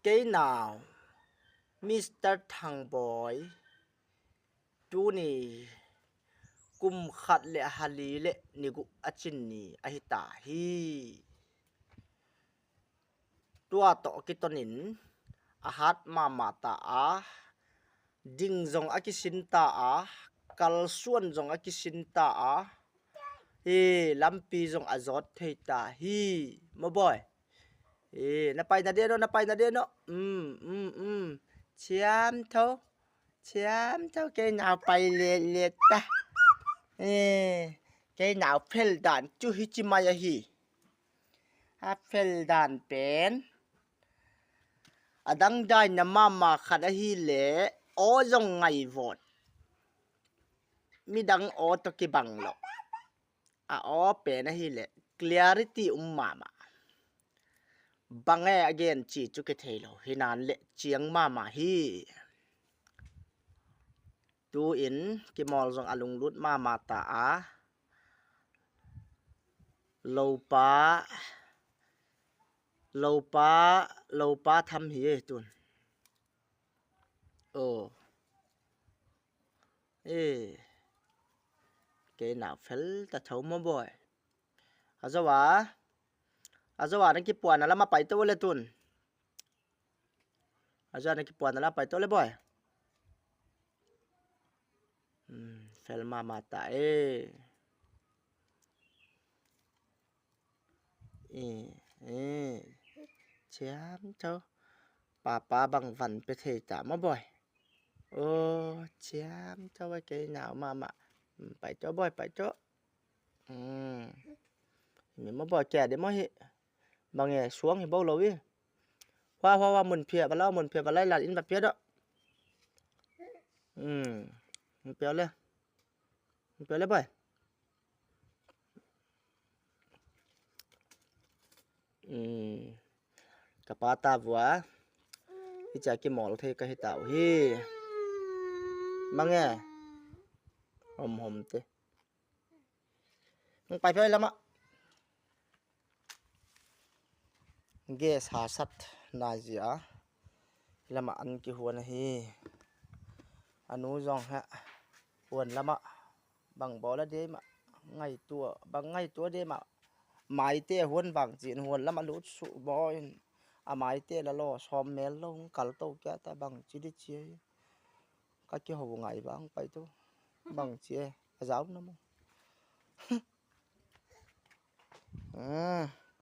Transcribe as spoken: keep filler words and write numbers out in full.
Kei nau, Mister Thangboi, tuni kum khat le hali le ni gup a chin ni ahi ta hi. Tua toh kitonin ahat mama ta a, ding jong akisin ta a, kalsuan jong akisin ta a, hi lampi jong ajot thei ta hi, mo boy. Hi, na pai na de no, na pai na de no. Um, um, um. Chiam tho. Chiam tho, kei nau pai le le ta. Hi, kei nau phel dan chu hichi mai ahi. A phel dan pen. Adang dai na mama khat ahi le, o jong ngai vot. Midang o to kibang lo. A o pen ahi le, clarity um mama. Bang e again chi chu kithei lo. Hinan le chiang mama hi. Tu in kimol jong alunglut mama ta a. Lopa, lopa, lopa tham hi e tun. Oh. Eh. Kei nau phel ta tho mo boy. Ajoa. Ajoa na kipuan a lama pai to le tun. Ajoa na kipuan a la pai to le boy. Hmm, phel mama ta e. Eh, eh. Chiam tho. Papa bang van pe thei ta mo boy. Oh, chiam tho, kei nau mama. Hmm, pai to boy, pai to. Hmm. Mi mo boy, kei de mo hi. Bang e, suang hi bou lo i. Hua, hua, hua, mun phia, bala, mun phia, bala, la in ba phia do. Hmm. Mun phia le. Mun phia le boy. Hmm. Ka pa ta vua. Hicha kimol thei ka hi tau hi. Mang e. Hom hom te. Hung pai phei lama. Gas ha sat na jia. Lama an kihuan ahi. Anu jong ha. Huan lama. Bang bola de ma. Ngaitua. Bang ngaitua de ma. Maite huan vang chin huan lama lut su boin. A maite la lo som mel lo kal to kya ta bang chi di chi. Ka kihou ngai vang pai to. Bang chi e. A jao na mo. Ah.